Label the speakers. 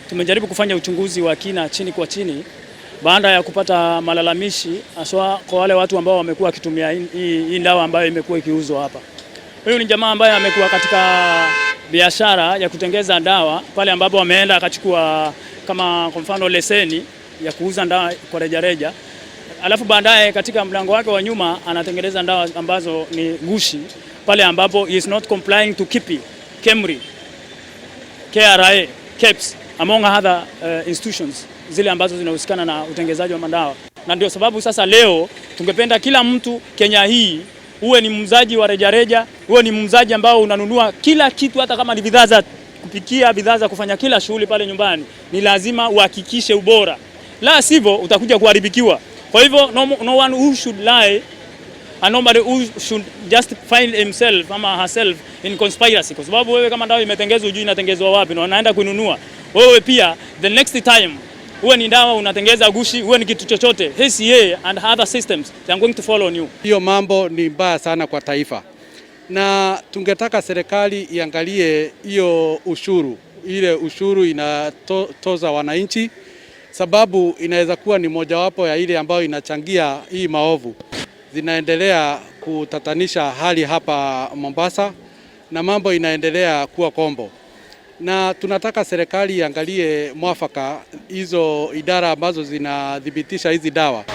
Speaker 1: Tumejaribu kufanya uchunguzi wa kina chini kwa chini baada ya kupata malalamishi haswa kwa wale watu ambao wamekuwa wakitumia hii dawa ambayo imekuwa ikiuzwa hapa. Huyu ni jamaa ambaye amekuwa katika biashara ya kutengeza dawa pale ambapo ameenda akachukua kama kwa mfano leseni ya kuuza dawa kwa rejareja, alafu baadaye katika mlango wake wa nyuma anatengeneza dawa ambazo ni gushi, pale ambapo he is not complying to KIPI, KEMRI, KRA, KEBS among other institutions zile ambazo zinahusikana na utengenezaji wa madawa, na ndio sababu sasa leo tungependa kila mtu Kenya hii uwe ni muuzaji wa rejareja, uwe ni muuzaji ambao unanunua kila kitu, hata kama ni bidhaa za kupikia, bidhaa za kufanya kila shughuli pale nyumbani, ni lazima uhakikishe ubora, la sivyo utakuja kuharibikiwa. Kwa hivyo no one who should lie and nobody who should just find himself ama herself in conspiracy, kwa sababu wewe kama dawa imetengezwa hujui inatengezwa wapi na unaenda kununua wewe pia, the next time uwe ni dawa unatengeza gushi, uwe ni kitu chochote, HCA and other systems, they are going to follow on you.
Speaker 2: Hiyo mambo ni mbaya sana kwa taifa, na tungetaka serikali iangalie hiyo ushuru, ile ushuru inatoza wananchi, sababu inaweza kuwa ni mojawapo ya ile ambayo inachangia hii maovu zinaendelea kutatanisha hali hapa Mombasa, na mambo inaendelea kuwa kombo, na tunataka serikali iangalie mwafaka hizo idara ambazo zinathibitisha hizi dawa.